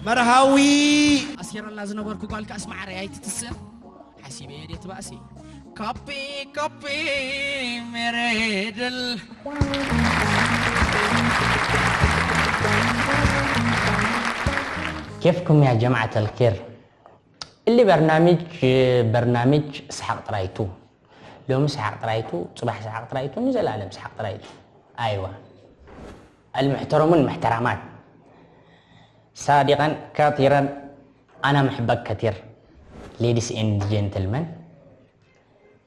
መርሃዊ ኣሲረላ ዝነበርኩ ጓል ከኣስ ማዕረይ ኣይትትስእ ሓሲበ እየ ድየ ትባእሲ ካፒ ካፒ ሜሬድል كيفكم يا جماعة الخير؟ اللي برنامج برنامج اسحاق طرايتو. لو اسحاق طرايتو، صباح اسحاق طرايتو، نزل عالم اسحاق طرايتو. ايوه. المحترمون محترمات. صادقا كثيرا انا محبك كثير. Ladies and gentlemen,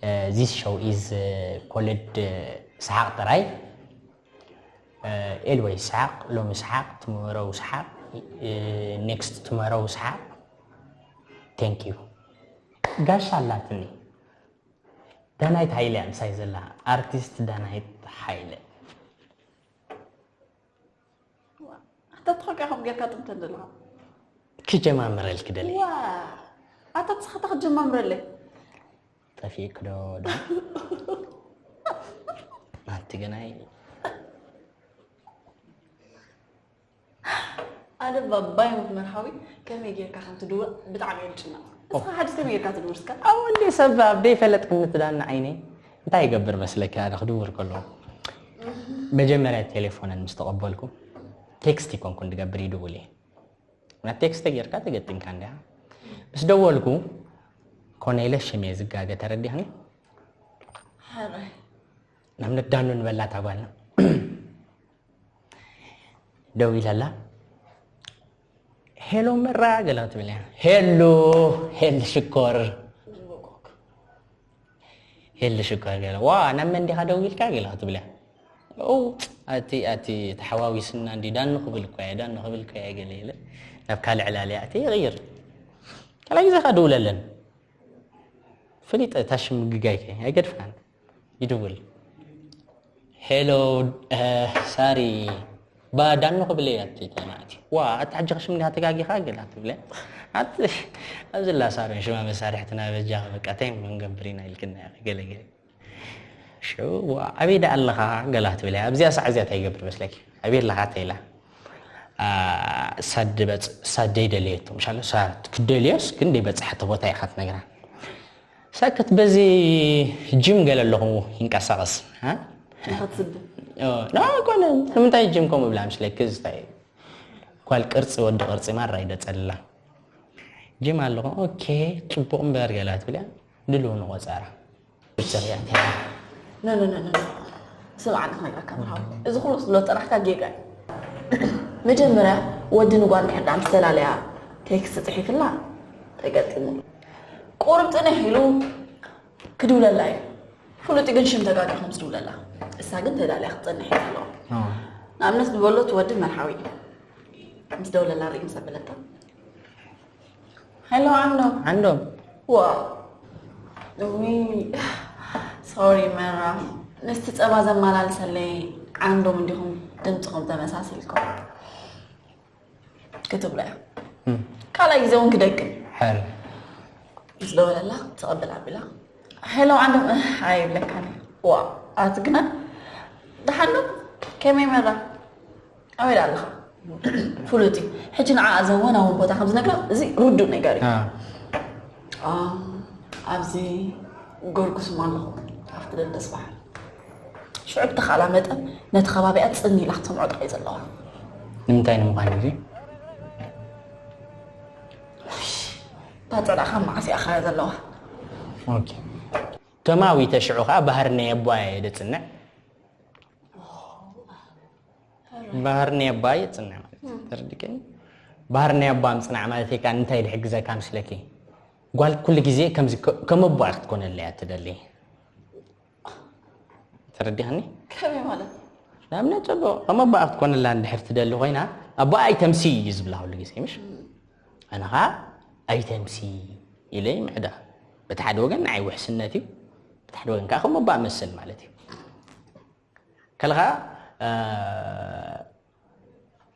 uh, this show is uh, called uh, اسحاق طراي. ኤልወይ ሰሓቕ፣ ሎሚ ሰሓቕ፣ ትምሮ ሰሓቕ፣ ኔክስት ትምሮ ሰሓቕ። ቴንክ ዩ። ጋሻ ኣላትኒ። ዳናይት ሃይለ እያ ምሳይ ዘላ። ኣርቲስት ዳናይት ሃይለ። ኣታ ትኸልካ ከም ጌርካ ጥምተን ዘለኻ ክጀማምረልክ ደሊ። ኣታ ትስኻ ተክጀማምረለይ ጠፊእክ ዶ ዶ ናቲ ገናይ ኣነ ባባይ ምስ መርሃዊ ከመይ ጌርካ ከም ትድውል ብጣዕሚ እየ ዝጭነቕ። እስኻ ሓዲስ ከመይ ጌርካ ትድውል እስካ? ኣወሊ ሰብ ኣብ ደይፈለጥክኒ ትዳኒ ዓይነይ እንታይ ይገብር መስለኪ ኣነ ክድውል ከለኹ መጀመርያ ቴሌፎነን ምስ ተቐበልኩ ቴክስት ይኮንኩን ድገብር ይድውል እየ እና ቴክስት ጌርካ ተገጢምካ እንዲያ ምስ ደወልኩ ኮነ ኢለ ሽም እየ ዝጋገ ተረዲኽኒ ሓራይ ንኣብነት ዳኑ ንበላ እታ ጓልና ደው ኢላ ኣላ ሄሎ መራ ገላ ክትብል እያ ሄሎ ሄል ሽኮር ሄል ሽኮር ገላ ዋ ናብ መን ዲኻ ደው ኢልካ ገላ ክትብል እያ ኦ ኣቲ ኣቲ ተሓዋዊስና እንዲ ዳኑ ክብል እኮ እየ ዳኑ ክብል እኮ እየ ገለ ኢለ ናብ ካልእ ዕላል እያ እቲ ይቕይር ካልኣይ ግዜ ኸዓ ደውለለን ፍሊጠ እታ ሽም ምግጋይ ከ ኣይገድፍካን ይድውል ሄሎ ሳሪ ባዳኑ ክብል እያ እቲ ተማዕቲ ዋ ኣቲ ሕጂ ክሽም እንዲኻ ተጋጊኻ ገላ ትብለ ኣቲ ኣብዝላ ሳሮን ሽማ መሳርሕትና በጃ በቃ ታይ ምንገብር ኢና ኢልክና ገለ ገለ ሽዋ ኣበይ ዳ ኣለኻ ገላ ትብል እያ ኣብዚኣ ሳዕ እዚኣ ታይ ይገብር መስለኪ ኣበይ ኣለኻ ተይላ ሳድ በጽ ሳደይ ደለየቶ ምሻሎ ሳት ክደልዮስ ክንደይ በጽሓቶ ቦታ ኢኻ ትነግራ ሰክት በዚ ጅም ገለ ኣለኹ ይንቀሳቐስ ንኸትስብ ና ኮነ ንምንታይ ጅም ከምኡ ብላ ምስለኪ ዝታይ ኳል ቅርፂ ወዲ ቅርፂ ማራ ይደፀልላ ጅም ኣለኹ ኦኬ ፅቡቕ እምበር ገላ ትብልያ ድልው ንቆፀራ ብፅርያ ስምዓኒ ክነግረካ መርሃዊ እዚ ኩሉ ክትብሎ ዝፀናሕካ ጌጋ እዩ መጀመርያ ወዲ ንጓል ንሕዳ ምስ ተላለያ ቴክስት ፅሒፍላ ተገጢሙ ቁርብ ጥንሕ ኢሉ ክድውለላ እዩ ፍሉጥ ግን ሽም ተጋጊ ከም ዝድውለላ እሳ ግን ተዳልያ ክትፀንሕ እየ ዘለዋ ንኣብነት ዝበሎ እቲ ወዲ መርሓዊ ምስ ደውለላ ርኢ ምስ ኣበለታ ሄሎ ዓንዶም ዓንዶም ዋ ሶሪ መራ ምስቲ ፀባ ዘመላልሰለይ ዓንዶም እንዲኹም ድምፅኹም ተመሳሲልኩም ክትብሎ እያ ካልኣይ ግዜ እውን ክደግም ሕር ምስ ደወለላ ትቐብል ኣቢላ ሄሎ ዓንዶም ኣይብለካን ዋ ኣቲ ግና ደሓንዶ ከመይ መራ ኣበይ ኣለኻ ፍሉጥ እዩ ሕጂ ንዓ ዘወናዊ ቦታ ከም ዝነግራ እዚ ርዱእ ነገር እዩ ኣብዚ ጎርጉስም ኣለኹ ኣብቲ ደደስ በሓል ሽዑ ብተኻእላ መጠን ነቲ ከባቢኣ ጽን ኢላ ክትሰምዖ ጥራይ ዘለዋ። ንምንታይ ንምዃን ግዜ? እታ ጸላእኻ መዓስ እያ ኻያ ዘለዋ? ኦኬ። ተማዊተ ሽዑ ኸዓ ባህሪ ናይ ኣቦኣ እየ ደጽንዕ። ባህሪ ናይ ኣቦኣ እየ ጽንዕ ማለት እዩ። ተረዲእክኒ? ባህሪ ናይ ኣቦኣ ምጽናዕ ማለት እየ ከዓ እንታይ ድሕግዘካ ምስለኪ? ጓል ኩሉ ግዜ ከምዚ ከ- ከም ኣቦኣ ክትኮነለይ እያ ትደሊ። ተረዲኽኒ? ከመይ ማለት? ንኣብነት ጽቡቕ ከም ኣቦኣ ክትኮነላ እንድሕር ትደሊ ኮይና ኣቦኣ ኣይተምሲ እዩ ዝብላ ኩሉ ግዜ ምሽ? ኣነ ኸዓ ኣይተምሲ ኢለ ይምዕዳ። በቲ ሓደ ወገን ንዓይ ውሕስነት እዩ፣ በቲ ሓደ ወገን ከዓ ከም ኣቦኣ መስል ማለት እዩ። ከልኻ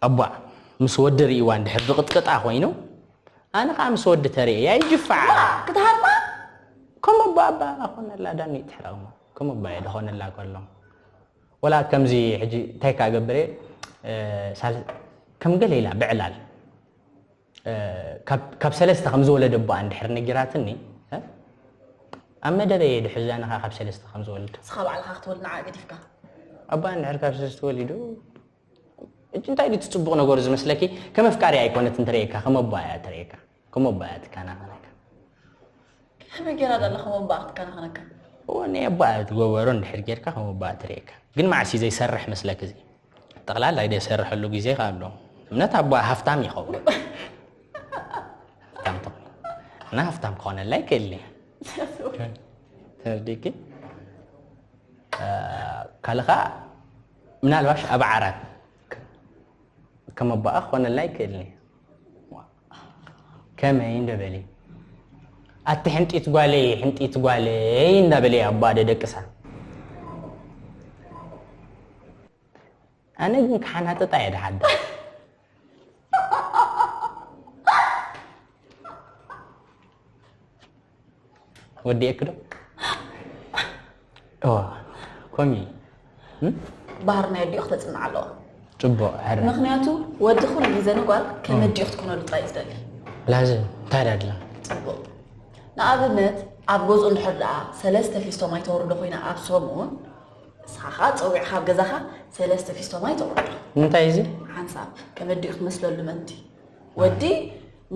ኣቧ ምስ ወዲ ርእይዋ እንድሕር ዝቕጥቅጣ ኮይኑ ኣነ ከዓ ምስ ወዲ ተርእየ ኣይጅፋዓ ክትሃርማ ከም ኣቦ ኣባ ኾነላ ዳኒ ትሕረቕሞ። ከም ኣባ እየ ዝኾነላ ከሎ። ወላ ከምዚ ሕጂ እንታይ ክገብር እየ? እ፣ ሳል-፣ ከም ገለ ኢላ ብዕላል፣ እ፣ ካብ፣ ካብ ሰለስተ ከም ዝወለደ ኣቦኣ እንድሕር ነጊራትኒ፣ እ፣ ኣብ መደበ እየ ድሕዛንኻ ካብ ሰለስተ ከም ዝወልድ። ንስኻ ባዕልኻ ክትወልድ ንዓ ገዲፍካ። ኣባ እንድሕር ካብ ሰለስተ ወሊዱ፣ እጅ እንታይ ድዩ እቲ ጽቡቕ ነገሩ ዝመስለኪ? ከም ኣፍቃሪ ኣይኮነትን ትርእየካ፣ ከም ኣባ እያ ትርእየካ። ከም ኣባ እያ ትከናኸነካ። ከመይ ገይራ ደኣ ከም ኣባ ክትከናኸነካ? እወ፣ ናይ ኣባ ትገበሮ እንድሕር ጌርካ ከም ኣባ ትርእየካ። ግን መዓስ እዩ ዘይሰርሕ መስለኪ እዚ? ጠቕላላ ዘይሰርሐሉ ግዜ ከ ኣሎ። እምነት ኣባ ሃፍታም ይኸውን። ሃፍታም ትኾን። እና ሃፍታም ክኾነላ ይክእል እዩ። ተረዲእኪ? እ፣ ካልኻ ምናልባሽ ኣብ ዓራት ከም ኣባኣ ክኾነልና ይክእል እዩ። ከመይ እንደ በሊ፣ ኣቲ ሕንጢት ጓለይ፣ ሕንጢት ጓለይ እንዳበለ ኣባ ደደቅሳ። ኣነ ግን ክሓናጥጣ እየ ድሓድር። ወዲኤኪ ዶ? እዋ፣ ኮሚ። እም? ባህሪ ናይ ኣዲኡ ክተጽንዕ ኣለዋ። ጽቡቕ፣ ሕረ። ምኽንያቱ ወዲ ኩሉ ግዜ ንጓል ከም ኣዲኡ ክትኮነሉ ጥራይ እዩ ዝደሊ። ላዚ፣ እንታይ ዳድላ? ጽቡቕ። ንኣብነት፣ ኣብ ገዝኡ እንድሕር ደኣ ሰለስተ ፊስቶ ማይ ተወርዶ ኮይና ኣብ ሰሙን፣ ንስኻ ኸኣ ጸዊዕኻ ኣብ ገዛኻ ሰለስተ ፊስቶ ማይ ተወርዶ። እንታይ እዚ? ሓንሳብ፣ ከም ኣዲኡ ክትመስለሉ ምእንቲ። ወዲ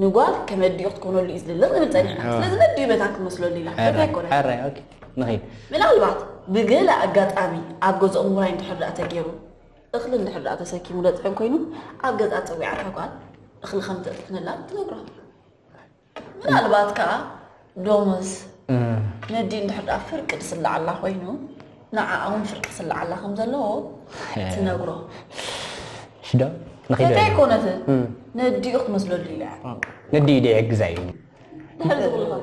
ንጓል ከም ኣዲኡ ክትኮነሉ እዩ ዝድለ ንብል ጸኒሕና። ኣዎ። ስለዚ ነዲኡ በታ ክትመስለሉ ኢላ። ሕራይ፣ ሕራይ ኣይኮነን። ሕራይ፣ ኦኬ። ንኺድ። ምናልባት ብገለ ኣጋጣሚ ኣብ ገዝኦም ውራይ እንድሕር ደኣ ተገይሩ፣ እኽሊ እንድሕር ደኣ ተሰኪሙ ደጥሕን ኮይኑ፣ ኣብ ገዝኣ ጸዊዓታ ጓል እኽሊ ከም ተጥሕነላ ትነግሮ። ምናልባት ከኣ ዶሞስ እም። ነዲኡ እንድሕር ደኣ ፍርቂ ድስላዓላ ኮይኑ፣ ንዓኣ እውን ፍርቂ ስላዓላ ከም ዘለዎ እ። ትነግሮ። ሽዶ? ንኺድ። እንታይ ኮነት? እም። ነዲኡ ክትመስለሉ ኢላ እያ። ነዲኡ ዶ ይሕግዛ እዩ? ድሕር ዝብልኻ።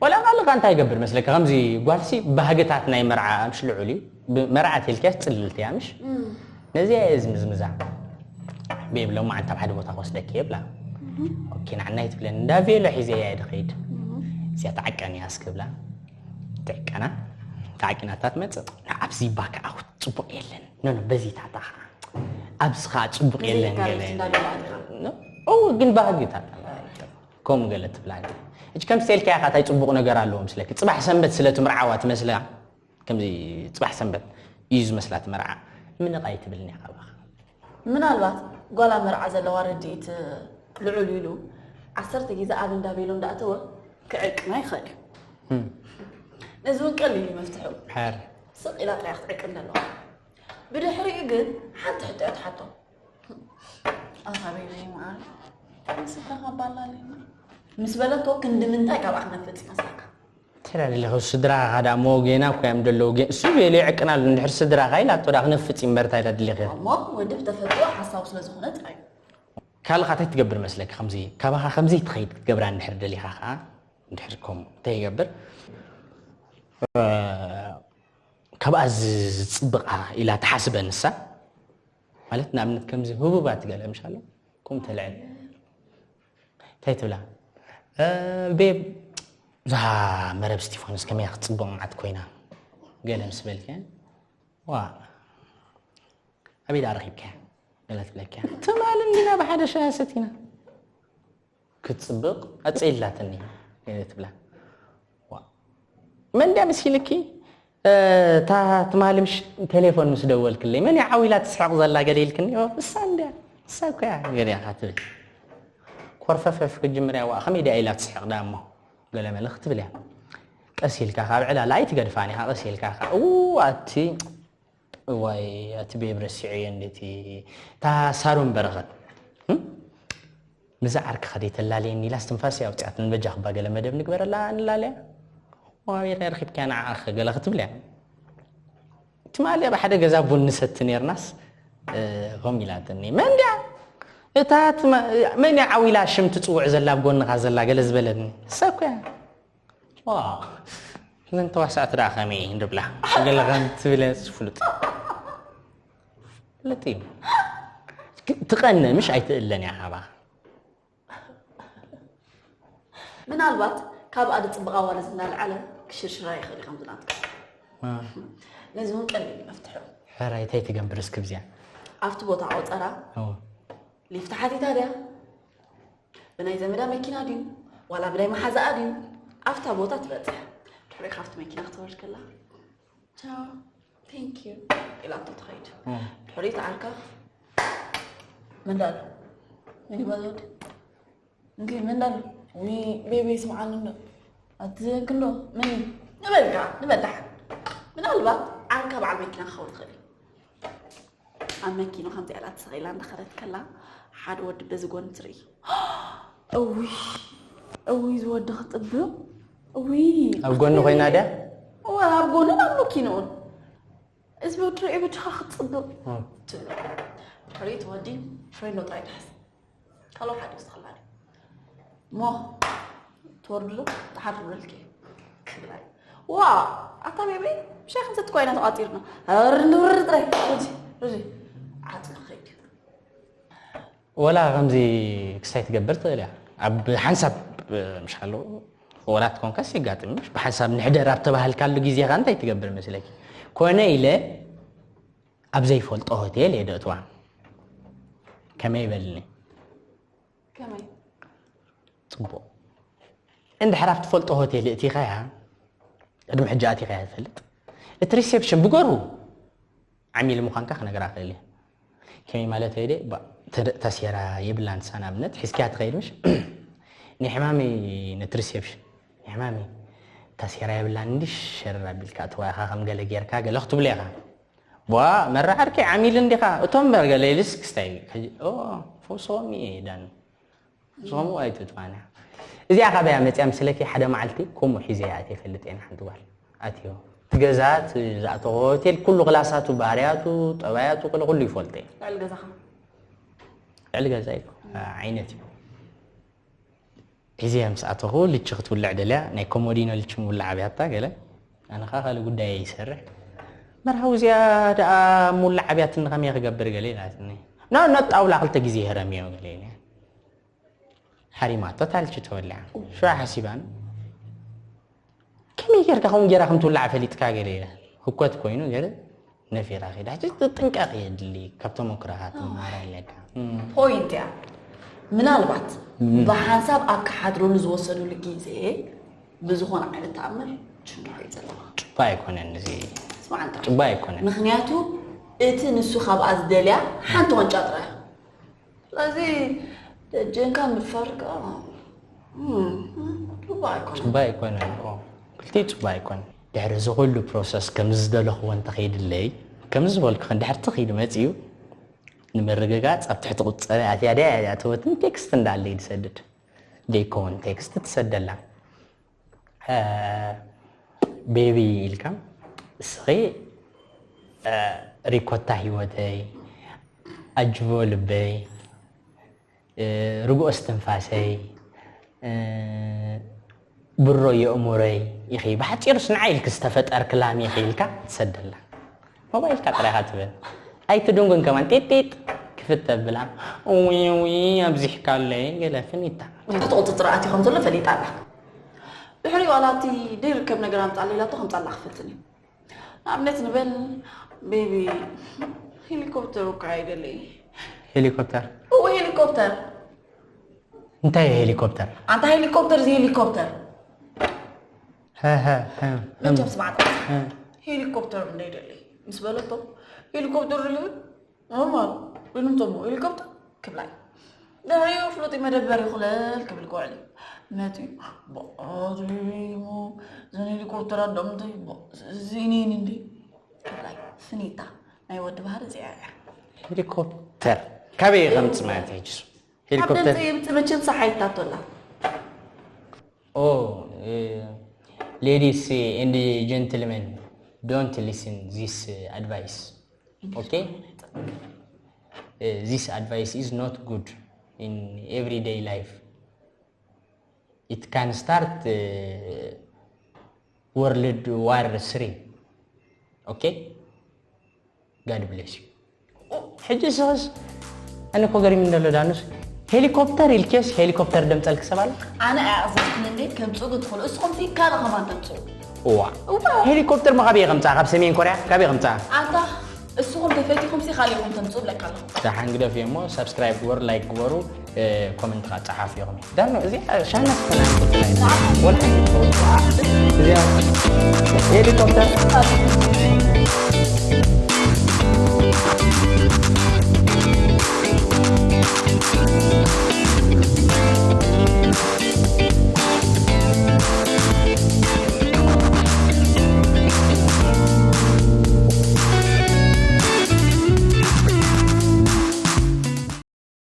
ወላ ካልእ እንታይ ይገብር መስለካ? ከምዚ ጓልሲ ባህግታት ናይ መርዓ ምሽ ልዑል እዩ። ብ-፣ መርዓ ተልክያስ ጽልልቲ እያ ምሽ? እም። ነዚኣ እየ ዝምዝምዛ። ቤብ፣ ሎማዓንቲ ኣብ ሓደ ቦታ ክወስደኪ እየ ብላ። እም። ኦኬ፣ ንዓናይ ትብለኒ። እንዳ ቬሎ ሒዘ እየ ድኸይድ። እም። እዚኣ ትዓቀን እያ እስክ ብላ። ትዕቀና። ተዓቂናታ ትመጽእ። ኣብዚ ባካ ኣኹ ጽቡቕ የለን። ኖ፣ ኖ፣ በዚ ታታ ኸዓ። ኣብዚ ኸዓ ጽቡቕ በዚ የለን ታሪኽ ገለ። እንዳ ቬሎ ኣልካ። ኖ? ኦ፣ ግን ባህጊ ታታ። ከምኡ ገለ ትብላ። እጅ ከም ስቴልካ ኢኻ፣ እንታይ ጽቡቕ ነገር ኣለዎ ምስለኪ? ጽባሕ ሰንበት ስለ ትምርዓዋ ትመስላ። ከምዚ ጽባሕ ሰንበት እዩ ዝመስላ እቲ መርዓ። ምንቕ ኣይትብልን ኢኻ ባኻ። ምናልባት ጓል ኣብ መርዓ ዘለዋ ርድኢት ልዑል ኢሉ ዓሰርተ ግዜ ኣብ እንዳ ቤሎ እንዳእተወ ክዕቅና ይኽእል እዩ። እም። ነዚ እውን ቀሊል እዩ መፍትሒኡ። ሓር። ስቕ ኢላ ጥራይ ክትዕቅን ዘለዋ። ብድሕሪኡ ግን ሓንቲ ሕቶ እያ ትሓቶ። ኣታ ቤለይ መዓር፣ እንታይ ምስ ስድራኻ ባላልየና? ምስ በለቶ ክንዲ ምንታይ ካብኣ ክነፍጽ ይመስለካ? ተላልለ፣ ካብ ስድራኻ ደኣ እሞ ጌና እኮ እዮም ዘለዉ። ጌ-፣ እሱ ቤሎ ይዕቅናሉ፣ እንድሕር ስድራኻ ኢላቶ ደኣ ክነፍጽ እዩ እምበር እንታይ ደኣ ድሌኺ? እሞ ወዲ ብተፈጥሮ ሓሳዊ ስለ ዝኾነ ጥራይ እዩ። ካልእ ኸኣ እንታይ ትገብር መስለኪ? ከምዚ፣ ካባኻ ከምዚ ትኸይድ ክትገብራ እንድሕር ደሊኻ ኸኣ፣ እንድሕር ከምኡ እንታይ ይገብር? እ፣ ካብኣ ዝ-፣ ዝጽብቓ ኢላ ትሓስበ ንሳ። ማለት ንኣብነት ከምዚ ህቡባት ገለ ምሽ ኣሎ፣ ከምኡ ተልዕል። እንታይ ትብላ? "እ፣ ቤብ፣ እዛ መረብ እስቲፋኖስ ከመይ ክትጽብቕ መዓት ኮይና?" ገለ ምስ በልክያ፣ "ዋ፣ ኣበይ ደኣ ረኺብካያ?" ገለ ትብለክያ። "ትማሊ እንዲና ብሓደ ሻሂ ሰቲና። ክትጽብቕ ኣጸይላትኒ" ገለ ትብላ። "ዋ፣ መን ድያ መሲልኪ? እ፣ እታ ትማሊ ምሽ ቴሌፎን ምስ ደወልክለይ፣ መን እያ ዓው ኢላ ትስሕቕ ዘላ?" ገለ ኢልክኒ። "ኦ፣ እሳ እንድያ፣ እሳ እኮ እያ" ገለ ኢኻ ትብል። ኮርፈፍፍ ክትጅምር እያ፣ "ዋእ፣ ከመይ ድያ ኢላ ትስሕቕ ደኣ እሞ?" ገለ መለ ክትብል እያ። ቀስ ኢልካ ካብ ዕላል ኣይትገድፋን ኢኻ፣ ቀስ ኢልካ ካብ፣ "እው፣ ኣቲ፣ እዋይ፣ ኣቲ ቤብ ረሲዐዮ እንዴቲ፣ እታ ሳሮን በረኸት፣ እም? ምስዛ ዓርክኻ ደይ ተላልየኒ?" ኢላ እስትንፋስ እያ ኣውፂኣትኒ። "በጃ ክባ ገለ መደብ ንግበረላ፣ ንላለያ። ዋቤር ረኺብካያ ንዓኻ ገለ ክትብል እያ። ትማሊ ኣብ ሓደ ገዛ ቡን ንሰቲ ነይርናስ፣ እ፣ ከምኡ ኢላትኒ። መን ድያ? እታ ትማ-፣ መን እያ ዓው ኢላ ሽም ትጽውዕ ዘላ ኣብ ጎንኻ ዘላ?" ገለ ዝበለትኒ። እሳ እኮ እያ። ዋ፣ እዘን ተዋሳእቲ ደኣ ከመይ እየን ድብላ? ገለ ከም ትብል እየ ዝፍሉጥ። ፍልጥ እዩ። ትቐንእ ምሽ ኣይትእለን እያ ካባኻ። ምናልባት ካብ ኣደ ጽብቓ ዋላ ዝናልዓለ ክሽርሽራ ይኽእል እዩ ከምዚ ናትካ። ነዚ እውን ቀሊል እዩ መፍትሑ። ሕራይ እንታይ ትገብር እስኪ ብዚኣ? ኣብቲ ቦታ ቆጸራ ኦ፣ ሊፍት ሓቲታ ድያ? ብናይ ዘመዳ መኪና ድዩ? ዋላ ብናይ መሓዛኣ ድዩ? ኣብታ ቦታ ትበጽሕ። ድሕሪ ካብቲ መኪና ክትወርድ ከላ ቻው ቴንክ ዩ ኢላቶ ትኸይድ። ድሕሪ ተዓርካ መንዳሎ መን ይባል ወዲ እንዲ መንዳሎ ዊ ቤቢ ስምዓኒ እንዶ ኣቲ ክንዶ መን እዩ ንበልካ ንበዳሕ ምናልባት ዓርካ በዓል መኪና ክኸውን ይኽእል እዩ። ኣብ መኪና ከምዚ ኢላ ተሰቒላ እንዳኸደት ከላ ሓደ ወዲ በዚ ጎኒ ትርኢ። እውይ እውይ ዝወዲ ክጥብቕ እውይ ኣብ ጎኒ ኮይና ድያ? እዋ ኣብ ጎንን ኣብ መኪንኡን እዚ ወዲ ርዒ ብድኻ ክትፅብቕ ትብል። ድሕሪት ወዲ ፍሬንዶ ጥራይ ትሕዝ ካልኦ ሓደ ይወስኸላ ድዩ እሞ ትወርድሉ ትሓርብለልኪ ክብላ እዩ። ዋ ኣታ ቤቢ ብሻይ ክንሰቲ ኮይና ተቋፂርና ርንውርድ ጥራይ ርዚ ርዚ ዓፅሉ ክኸይድ እዩ። ወላ ከምዚ ክስታይ ትገብር ትኽእል እያ። ኣብ ሓንሳብ ምሽ ኣሎ ወላ ትኮንካስ የጋጥም ምሽ ብሓንሳብ ንሕደር ኣብ ተባህልካሉ ግዜ ካ እንታይ ትገብር መስለኪ? ኮነ ኢለ ኣብ ዘይፈልጦ ሆቴል እየ ደእትዋ። ከመይ ይበልኒ? ከመይ ጽቡቕ እንድሕር ኣብ ትፈልጦ ሆቴል እቲኻያ ቅድሚ ሕጂ ኣቲኻያ ትፈልጥ እቲ ሪሴፕሽን ብገሩ ዓሚል ምዃንካ ክነግራ ክእል እየ። ከመይ ማለት እየ ደ ታሴራ የብላን ንሳ ንኣብነት ሒዝክያ ትኸይድ ምሽ ናይ ሕማሚ ነቲ ሪሴፕሽን ናይ ሕማሚ ታሴራ የብላን እንዲ ሸረር ኣቢልካ እትዋኻ ከም ገለ ጌርካ ገለ ክትብሎ ኢኻ ቧ መራዓርከይ ዓሚል እንዲኻ እቶም በርገ ሌልስ ክስታይ ፈውሶም እየ ዳኒ ዞም ኣይትጥፋና እዚኣ ካበያ መፅያ ምስለኪ ሓደ መዓልቲ ከምኡ ሒዘ እያ ኣትየ ፈልጥ እየ ሓንቲ ጓል ኣትዮ እቲ ገዛ ዝኣተወ ሆቴል ኩሉ ክላሳቱ ባህርያቱ ጠባያቱ ኩሉ ኩሉ ይፈልጥ እየ ልዕሊ ገዛኻ ልዕሊ ገዛ እዩ ዓይነት እዩ ሒዘ ምስ ኣተኹ ልቺ ክትውልዕ ደልያ ናይ ኮሞዲኖ ልቺ ምውላዕ ኣብያታ ገለ ኣነ ኸዓ ካልእ ጉዳይ ይሰርሕ መርሃዊ እዚኣ ደኣ ምውላዕ ኣብያትኒ ከመይ ክገብር ገለ ኢላትኒ ኖ ኖ ጣውላ ክልተ ግዜ ይህረምዮ ገለ ኢለ ሓሪማቶ ታልቺ ተወሊዓ ሽዑ ሓሲባን ከመይ ጌርካ ከምኡ ጌራ ከም ትውላዕ ፈሊጥካ ገለ ኢላ ህኮት ኮይኑ ገለ ነፊራ ኺዳ ሕጂ ጥንቃቕ የድሊ ካብ ተመክሮኻ ትመሃር ኣለካ ፖይንት እያ ምናልባት ብሓንሳብ ኣብ ክሓድረሉ ዝወሰዱሉ ግዜ ብዝኾነ ዓይነት ተኣምር ችንዶ እዩ ዘለዋ ጭባ ኣይኮነን እዚ ስማዕንታ ጭባ ኣይኮነን ምክንያቱ እቲ ንሱ ካብኣ ዝደልያ ሓንቲ ዋንጫ ጥራይ ስለዚ ደጀንካ ምድፋር ከዓ እም፣ እም፣ ጽቡቅ ኣይኮነን ጭባ ኣይኮነን ኦ፣ ክልቲኡ ጭባ ኣይኮነን ድሕሪ እዚ ኩሉ ፕሮሰስ ከም ዝደለኽዎ እንተኸይድለይ ከም ዝበልኩ ድሕርቲ ኺድ መፅዩ ንምርግጋፅ ኣብ ትሕቲ ቁፀሪ ኣትያ ድያ እያ ተወትን ቴክስት እንዳለይ ዝሰድድ ደይከውን ቴክስት ትሰደላ ቤቢ ኢልካ እስኺ ሪኮታ ህይወተይ ኣጅቦ ልበይ ርጉኦ እስትንፋሰይ ብሮ የእሙረይ ኢኺ ብሓፂሩስ ንዓይ ኢልኪ ዝተፈጠርኪ ላም ኢኺ ኢልካ ትሰደላ ሞባይልካ ጥራይኻ ትብል ኣይትድንጉን ከማን ጢጢጥ ክፍት ተብላ ዊ ዊ ኣብዚሕካለይ ገለ ፍኒታ ተቆፅፅር ኣትዩ ከም ዘሎ ፈሊጣ ኣላ ድሕሪኡ ዋላ እቲ ደይርከብ ነገር ኣምፃለይ ኢላቶ ከምፃላ ክፍትን እዩ ንኣብነት ንበል ቤቢ ሄሊኮፕተር እኳ ኣይደለይ ሄሊኮፕተር እወ ሄሊኮፕተር እንታይ እዩ ሄሊኮፕተር ኣንታ ሄሊኮፕተር እዚ ሄሊኮፕተር ሀ፣ ሀ፣ ሀ፣ መቸም ስማዕታ ሄሊኮፕተር እንደ ይደለይ ምስ በለቶ ሄሊኮፕተር ዝልብል ኖርማል ብንምቶሞ ሄሊኮፕተር ክብላይ ድሕሪኡ ፍሉጥ መደበር ይኹለል ክብል ክውዕል እዩ መፂኡ በኣዝሪሞ ዘን ሄሊኮፕተራት ዶ ምንታይ ዝኢኒን እንዲ ክብላይ ፍኒታ ናይ ወዲ ባህሪ እዚኣ እያ ሄሊኮፕተር ካበይ ከምፅ ማለት ሕጅሱ ካብ ሄሊኮፕተር ደምፂ ይምፂ መቸም ሰሓይታቶላ ኦ ladies and gentlemen don't listen this advice okay this advice is not good in everyday life it can start uh, world war three okay God bless you ሕጂ ስኸስ ኣነ እኮ ገሪም እንደሎ ዳኑስ ሄሊኮፕተር ኢልኬስ ሄሊኮፕተር ደምፀልክ ሰብ ኣሎ? ኣነ ኣያቕዘፍክን እንዴ ከምፅኡ ክትኽእሉ እስኹም ሲ ካልእ ከማን ተምፅኡ እዋ ሄሊኮፕተር ማ ካበይ ከምፃ? ካብ ሰሜን ኮርያ ካበይ ከምፃ? ኣታ እስኹም ተፈቲኹም ሲ ካልእ ኢኹም ተምፅኡ ብለካ ኣለኹ ደሓን ግደፍ እሞ ሳብስክራይብ ግበሩ፣ ላይክ ግበሩ፣ ኮመንት ከዓ ፀሓፍ ኢኹም። ዳርኖ እዚ ሻና ትኾና ወላ ሄሊኮፕተር